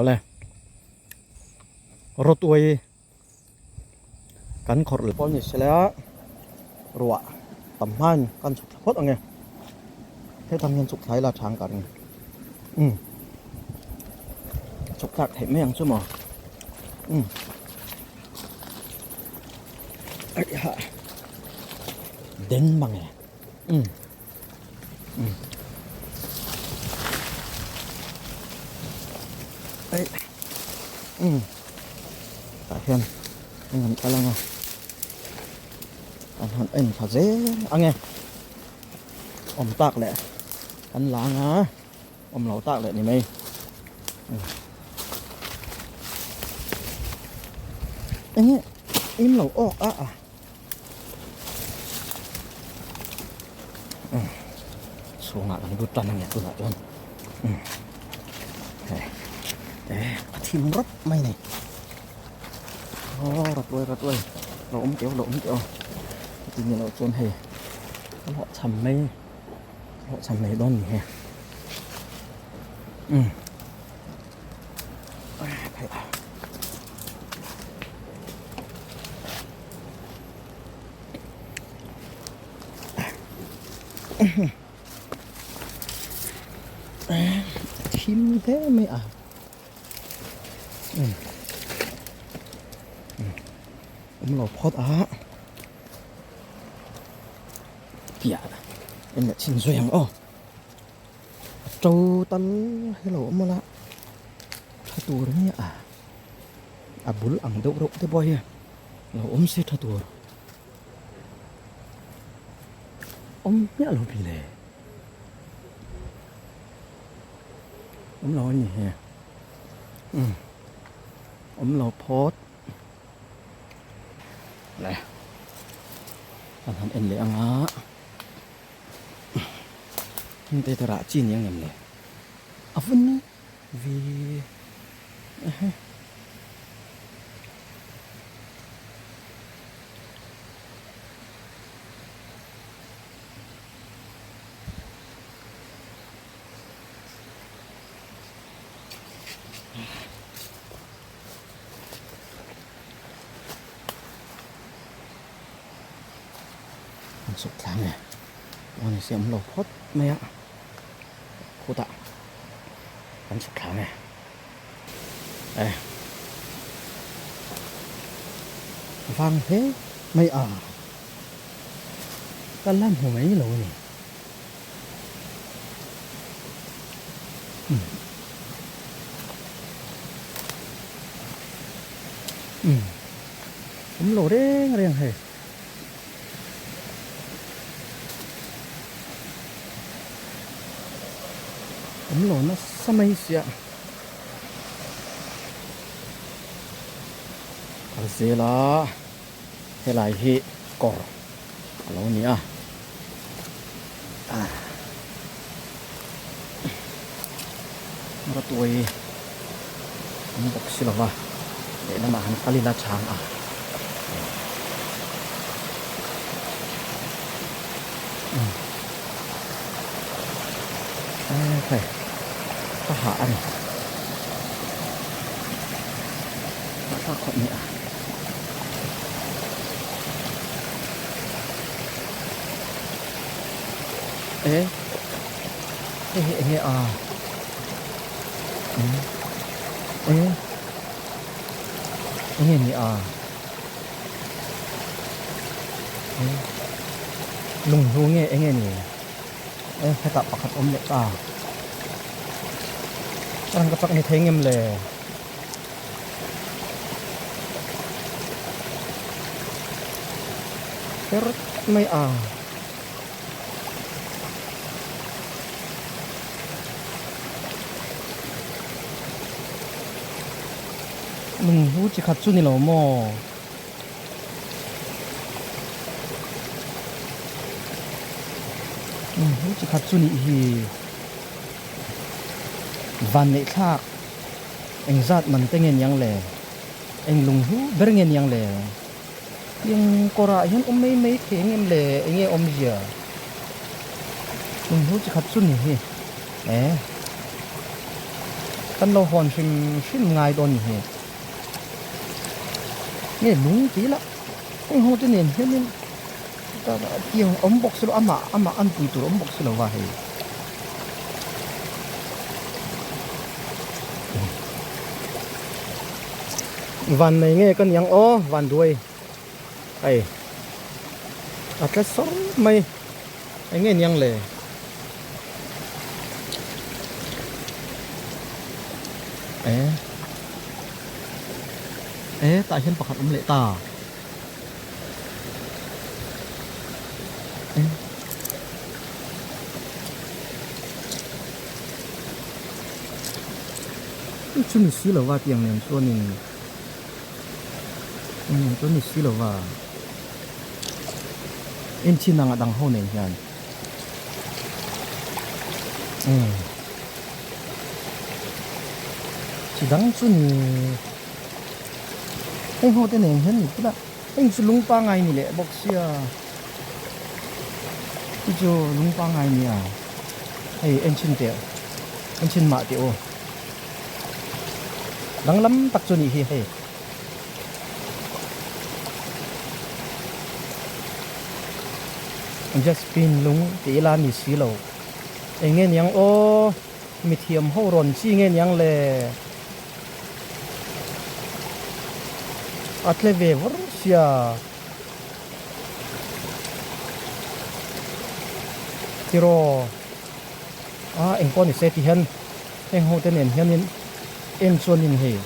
Awle. Rawtuai kan khawrh leh pawh ni sela ruah tam hmain kan chhuk thla phawt ang e. Hetang hian chhuk thlai la chang ka ring. Umm. Chhuk thlak theih mai ang chu maw. Umm. Aih ha. Den mang e. Umm. Umm. Aih. Umm. Tah hian eng an kal anga an han en thla zel ang e. Awm tak leh an la anga awm lo tak leh ni mai. Umm. Enge im lo awk a a. Chhungah kan lut tan ange tunah chuan hei a thim rawp mai a ni aw rawtuai rawtuai lo awm teuh lo awm teuh chuti ni loh chuan hei a hlawh cham mai hlawh cham mai dawn ni hei umm. Thim hle mai a awm lo phawt a piah en leh chhin zui ang aw. A to tal hi lo awm la tha tur nge a a bul ang deuh reuh te pawh hi lo awm se tha tur awm hmiah lo bile awm lo a ni he umm awm lo phawt le kan han en leh ang a. Hengte te rah chi ni ang em le? A vun ve ehe. An suk thlang e aw ni siam lo phawt mai a khutah an suk thlang e e vang hle mai a ka la hmu mai lo a ni umm umm awm lo reng reng hei. Awm lo nasa mai sia kal zel a helai hi kawr a lo ni a rawtuai an bawk si lo va lehlamah han kal ila chhang a. Hei ka hah a ni hahthlak khawp mai a. E hei hi enge a e enge ni a. Lunghlu nge eng nge ni e hetah pakhat awm leh ta rang ka chak ni thei ngem le her mai a. Lunghlu chi khat chu ni lo maw? Lunghlu chi khat chu nih hi van neih thlak engzat man te nge niang le? Eng lunghlu ber nge niang le? Tiang kawrah hian awm mai mai thei ang em le? Eng nge awmzia? Lunghlu chi khat chu nih hi e. Kan lo hawn hrim hrim ngai dawn ni hi. Nge lung tih lah heng ho te nen hianin tiang awm bawk si lo amah amah an pui tur awm bawk si lo va hei. Van nei nge ka niang aw van duai hei a tla sawr mai eng nge niang le. E e tah hian pakhat awm leh ta e. Chu ni si lova tiang nen chuanin eng chu ni si lova en chin anga dang ho nen hian umm chi dang chu ni heng ho te nen hian ni pula heng chu lung pangai ni leh bawk sia chu chu lung pangai nia hei en chhin teh en chhin mah teh aw. Danglam tak chu nih hi hei. Jasmine lung tih ila ni si lo. Eng nge niang aw mithiam ho rawn chi nge niang le. A tle ve vawr sia. Tiraw. A engpawh ni se ti hian heng ho te nen hianin en chuanin hei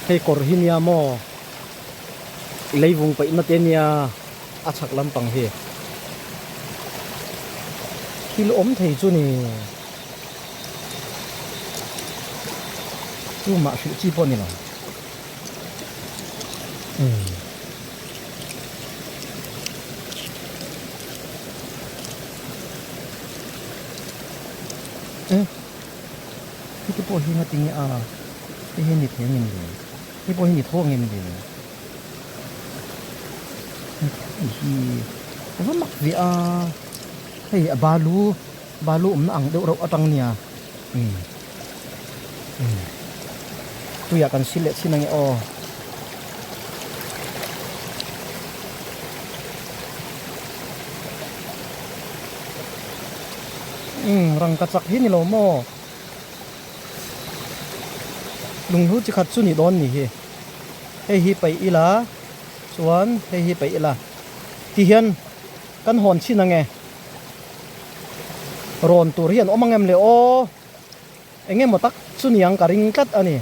hei kawr hi nia maw leivung paihna te nia a chhak lampang hi thil awm thei chu ni tumah hrilh chi pawh a ni lo umm. Eh heti pawh hi nga tinge a hei hi ni thei angem le hei pawh hi ni tho angem le hi a va mak ve a hei a balu balu awmna ang deuh reuh atang nia umm umm tuiah kan sil leh chhin ange aw. Umm rangka chak hi ni lo maw? Lunghlu chi khat chu ni dawn ni hi. Hei hi paih ila chuan hei hi paih ila ti hian kan hawn chhin ange. Rawn tur hi an awm angem le aw? Eng emaw tak chu niang ka ring tlat a ni.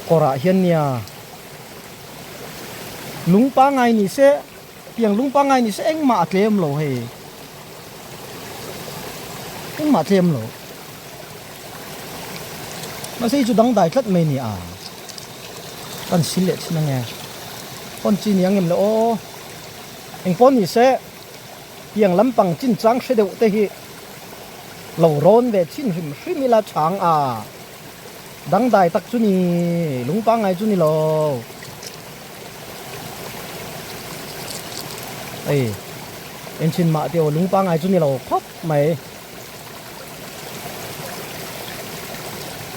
Kawrah hian nia lung pangngai ni se, tiang lung pangngai ni se engmah a tlem lo hei. Engmah a tlem lo. Mahse hei chu dangdai tlat mai ni a. Kan sil leh thin ange. Pawn chi ni angem le aw. Engpawh ni se tiang lampang chinchang hre deuh te hi. Lo rawn ve chhin hrim hrim ila chhang a, dangdai tak chu ni, lung pangngai chu ni lo. Ei, enchhin mah tih aw lung pangngai chu ni lo khawp mai.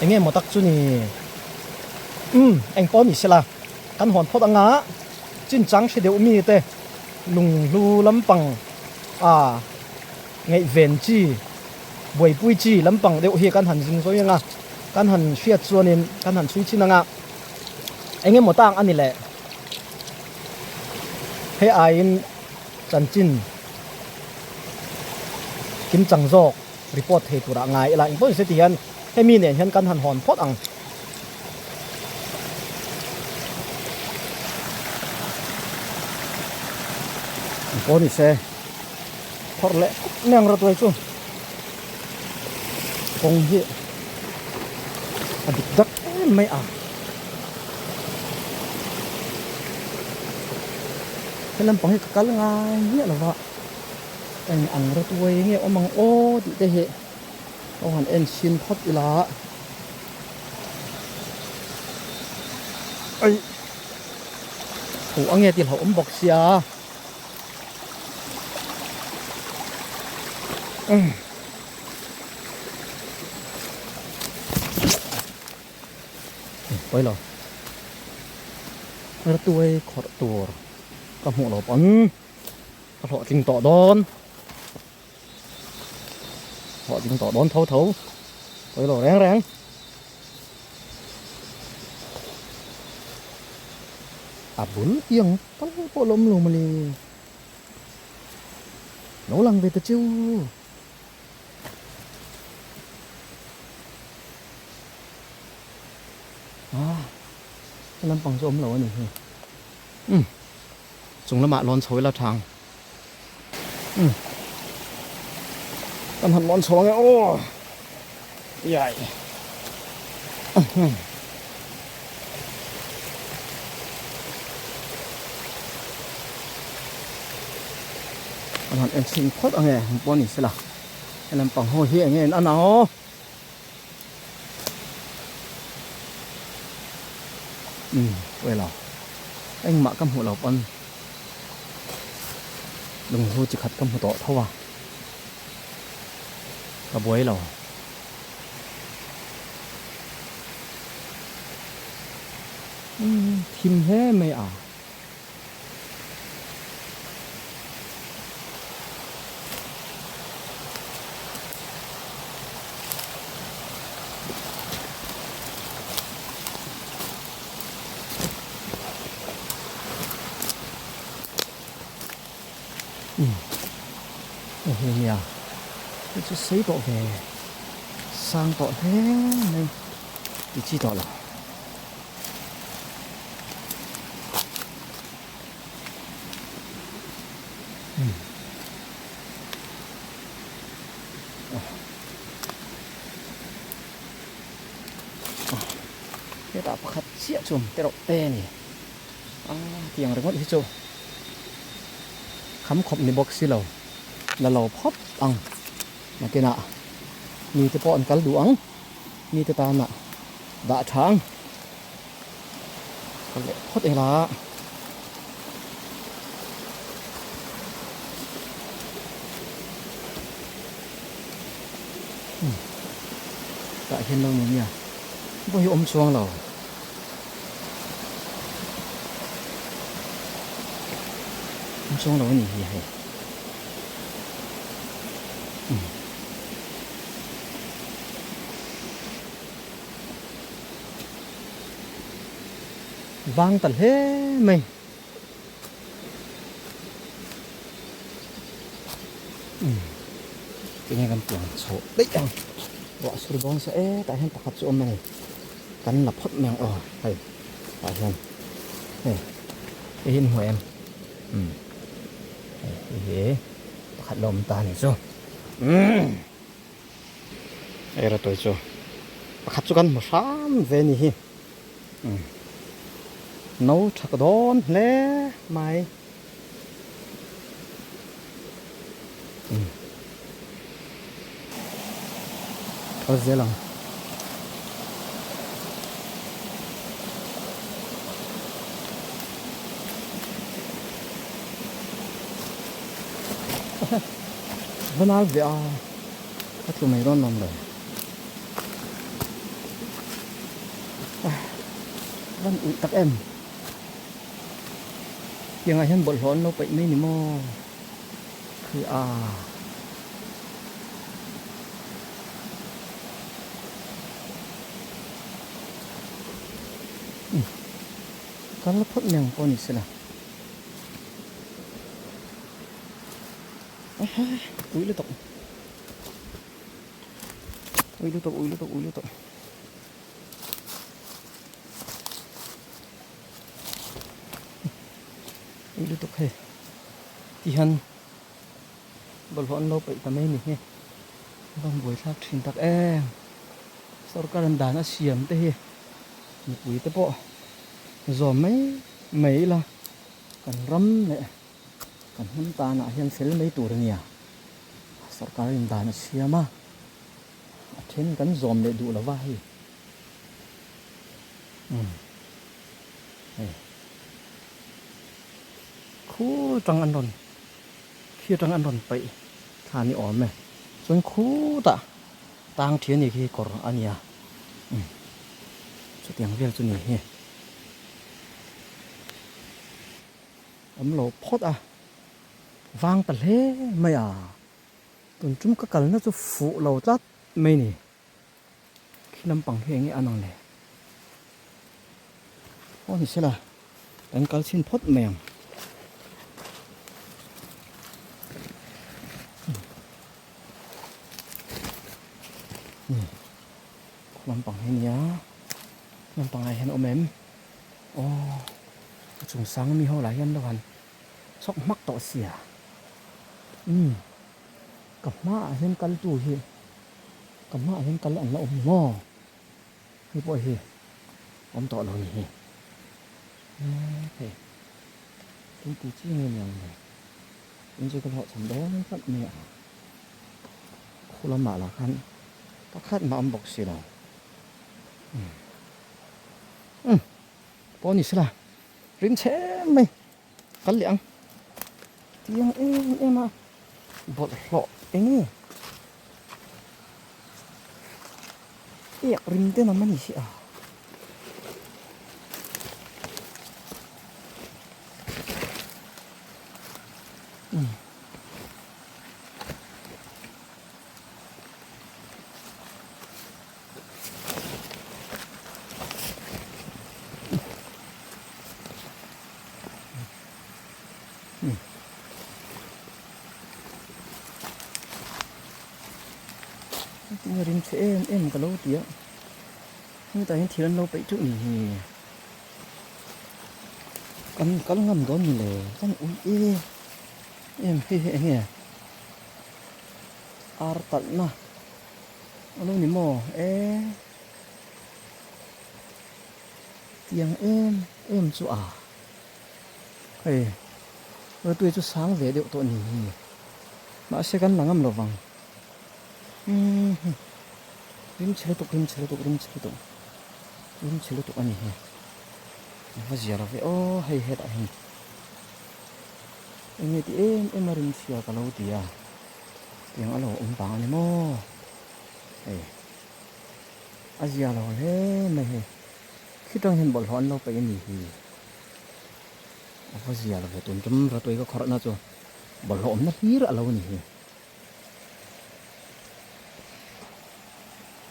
Enge maw tak chu ni, umm eng pawh ni sela kan hawn phawt anga chinchang hre deuh mi te lunghlu lampang a. Ngaihven chi, buaipui chi lampang deuh hi kan han zing zawi anga, kan han hriat chuanin kan han chhui chin anga, eng emaw tang a ni leh. Hei aiin chanchin kimchang zawk report thei turah ngai ila engpawh ni se ti hian hemi nen hian kan han hawn phawt ang. Engpawh ni se. Phawrh leh khup mai ang rawtuai chu kawng hi a dik dak em mai a he lampang hi ka kal ngai miah lo va eng ang rawtuai nge awm ang aw tih te hi ka han en chhin phawt ila ai huh ange tih hlauhawm bawk sia. Pawi lo. Ratuai khawrh tur ka hmuh lo pawn ka hlawhtling tawh dawn. Hlawhtling tawh dawn tho tho. Pawi lo reng reng. A bul iang tal pawh la awm lo mawle. Lo lang ve ta chiu. Ah, he lampang chu awm lo a ni hi. Umm, chung lamah lawn chho ila thang. Umm, kan han lawn chho ange aw. Iai. An han en chhin phawt ange ang pawh a ni sela he lampang ho hi enge an ang aw. Umm well engmah ka hmuh lo pawn lunghlu chi khat ka hmu tawh tho a ka buai lo. Umm thim hle mai a. Umm hei hi nia hei chu sei tawh ve sang tawh hle mai ti chi tawh lo. Hetah pakhat chiah chu awm te rawh te a ni a tiang ringawt hi chu kham khawp ni bawk si lo la lo phawt ang nakinah mite pawh an kal duh ang mite tana dah tha ang. Ka leh phawt ila. Tah hian lo ni nia. Pawh hi awm chuang lo. Awm chuang lo a ni hi hei. Vang ta hle mai. Umm tinge kan pian chhoh daih ang ruah sur dawn se e tah hian pakhat chu awm a ni kan la phawt mai ang aw hei tah hian hei hei hi an hmu em umm hei hi pakhat la awm ta a ni chu umm. Erawh tawi chu pakhat chu kan hmu hram ve ni hi no tha ka dawn hle mai kal zel ang. Va nal ve a ka tlu mai dawn lawm lo van uih tak em tiang ah hian bawlhhlawh an lo paih mai ni maw khi a kal phawt mai ang pawh ni sela. Ui lutuk ui lutuk ui lutuk ui lutuk ui lutuk hei tihian bawlhhlawh an lo peih ta mai ni hi a van buai thlak thin tak em sorkar an dan a siam te hi mipui te pawh zawm mai mai ila kan ram leh Kan hnam tanah hian fel mai tur a nia. Sorkar in dan a siam a, a then kan zawm leh duh lova hei. Umm hei khu tang an rawn khi atang an rawn paih thla ni awm e. Chuan khutah tang thian ni khi kawr a nia. Umm. Chutiang vel chu ni hi. Awm lo phawt a, vang ta hle mai a. Tun tum ka kalna chu fuh lo tlat mai ni. Khi lampang hi enge an ang le? Aw ni sela, kan kal chhin phawt mai ang. Lampang hi nia, lampang ah hian awm em? Aw, a chung sang mi ho lah hian lo han chhawk hmak tawh sia. Umm, ka hmaah hian kal tu hi, ka hmaah hian kal an la awm ni maw? Hei pawh hi awm tawh lo ni hi. Eee hei, tin ti chi nge ni ang le? Tin chu ka hlawhchham dawn tlat mai a. Khu lamah lah khan pakhat mah awm bawk si lo. Umm. Umm. Pawh ni sela rim chhe mai kal leh ang. Tiang em em a bawlhhlawh eng nge ek rim te nam a ni si a. Umm. Tinge rim chhe em em ka lo ti a hetah hian thil an lo peih teuh ni hi kan kal ngam dawn ni le kan ui em em hei hi eng nge ar talhna. A lo ni maw? E tiang em em chu a hei rawtui chu sang ve deuh tawh ni hi mahse kan la ngam lo vang umm rim chhe lutuk rim chhe lutuk rim chhe lutuk rim chhe lutuk a ni hi a va zia lo ve aw hei hetah hian eng nge ti em em a rim chhia ka lo ti a. Tiang a lo awm vang a ni maw? Hei a zia lo hle mai hei khi tang hian bawlhhlawh an lo paih a ni hi a va zia lo ve tun tum rawtui ka khawrh na chu bawlhhlawh awmna hlir a lo ni hi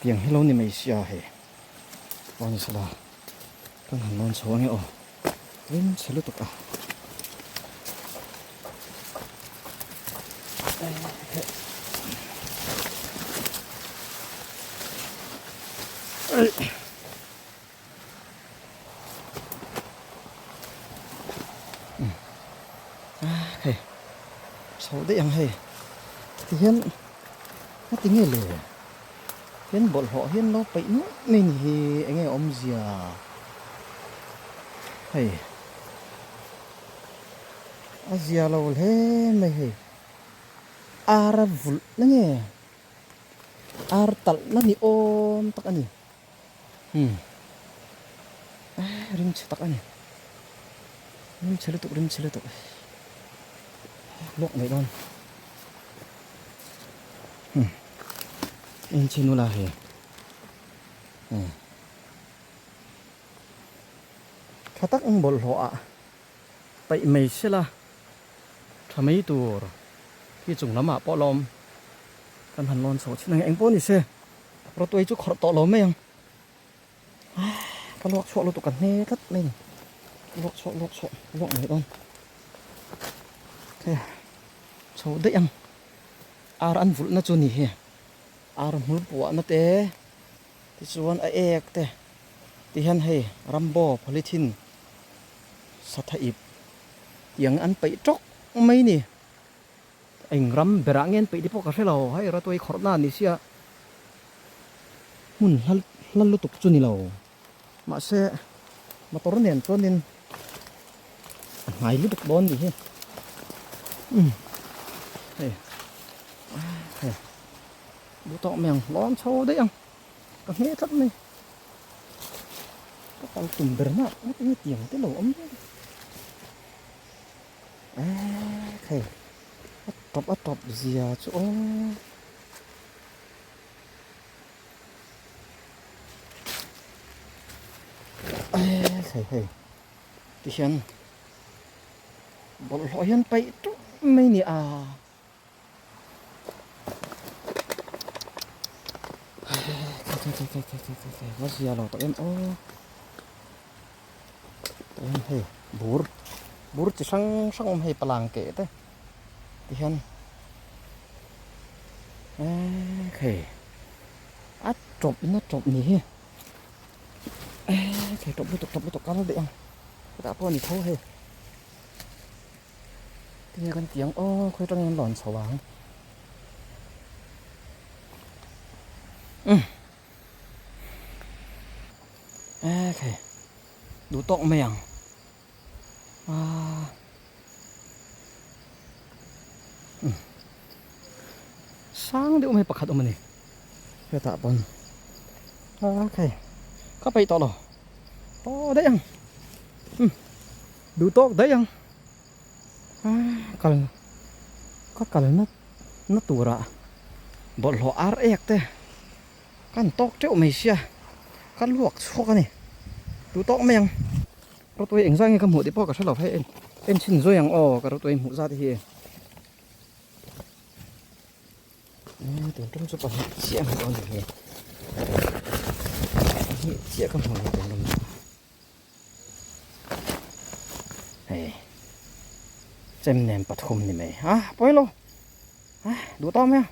tiang hi lo ni mai sia hei aw ni sela kan han lawn chho ange aw rim chhe lutuk a. Hei chho daih ang hei tihian a ti nge le hian bawlhhlawh hian lo peih nuaih mai ni hi enge awmzia hei. A zia lo hle mai hei. Ar a vulh na nge? Ar talh na ni awm tak a ni. Umm. Rim chhe tak a ni. Rim chhe lutuk, rim chhe lutuk. Lawk mai dawn. Umm. Engche nula hei. Umm. Tha tak ang bawlhhlawh ah paih mai sela tha mai tur khi chung lam ah pawh lawm kan han lawn chho chin ang eng pawh ni se rawtuai chu khawrh tawh lo mai ang ka luak chhuah lutuk ka hne tlat mai ni luak chhuah luak chhuah luak mai dawn chho daih ang ar an vulh na chu ni hi ar hmul puah na te. Tichuan a ek te ti hian hei rambo polythene satha ip tiang an peih tawk mai ni. Eng ram berah nge an peih te pawh ka hre lo, hei rawtuai khawrh na ni sia hmun hla hla lutuk chu ni lo. Mahse motor nen chuanin a hnai lutuk dawn ni hi. Umm hei hei. Duh tawk mai ang, lawm chho daih ang, ka hne tlat mai. Ka kal tum ber na ngawt nge tiang te lo awm vel. Eee hei a tawp a tawp zia chu aw. Hei hei tihian bawlhhlawh hian paih ṭeuh mai ni a. Va zia lo tak em aw tihian hei bur bur chi hrang hrang awm hei palang keh te tihian eee hei a tawp na tawp ni hi eee thei tawp lutuk tawp lutuk kal daih ang hetah pawh a ni tho hei. Tinge kan ti ang aw khawi atangin an lawn chho ang umm e thei duh tawk mai ang aaa umm sang deuh mai pakhat awm a ni hetah pawn a thei ka peih tawh lo aw daih ang umm. Duh tawk daih ang kal ka kal na na turah bawlhhlawh ar ek te kan tawk teuh mai sia ka luak chhuak a ni duh tawk mai ang rawtuai engzah nge ka hmuh tih pawh ka hre lo hei en en chhin zui ang aw ka rawtuai hmuh zat hi tun tum chu pahnih chiah hmuh a ni hi pahnih chiah ka hmuh a ni tun tum chu. Hei chem nen pathum ni mai a pawi lo a duh tawk mai a.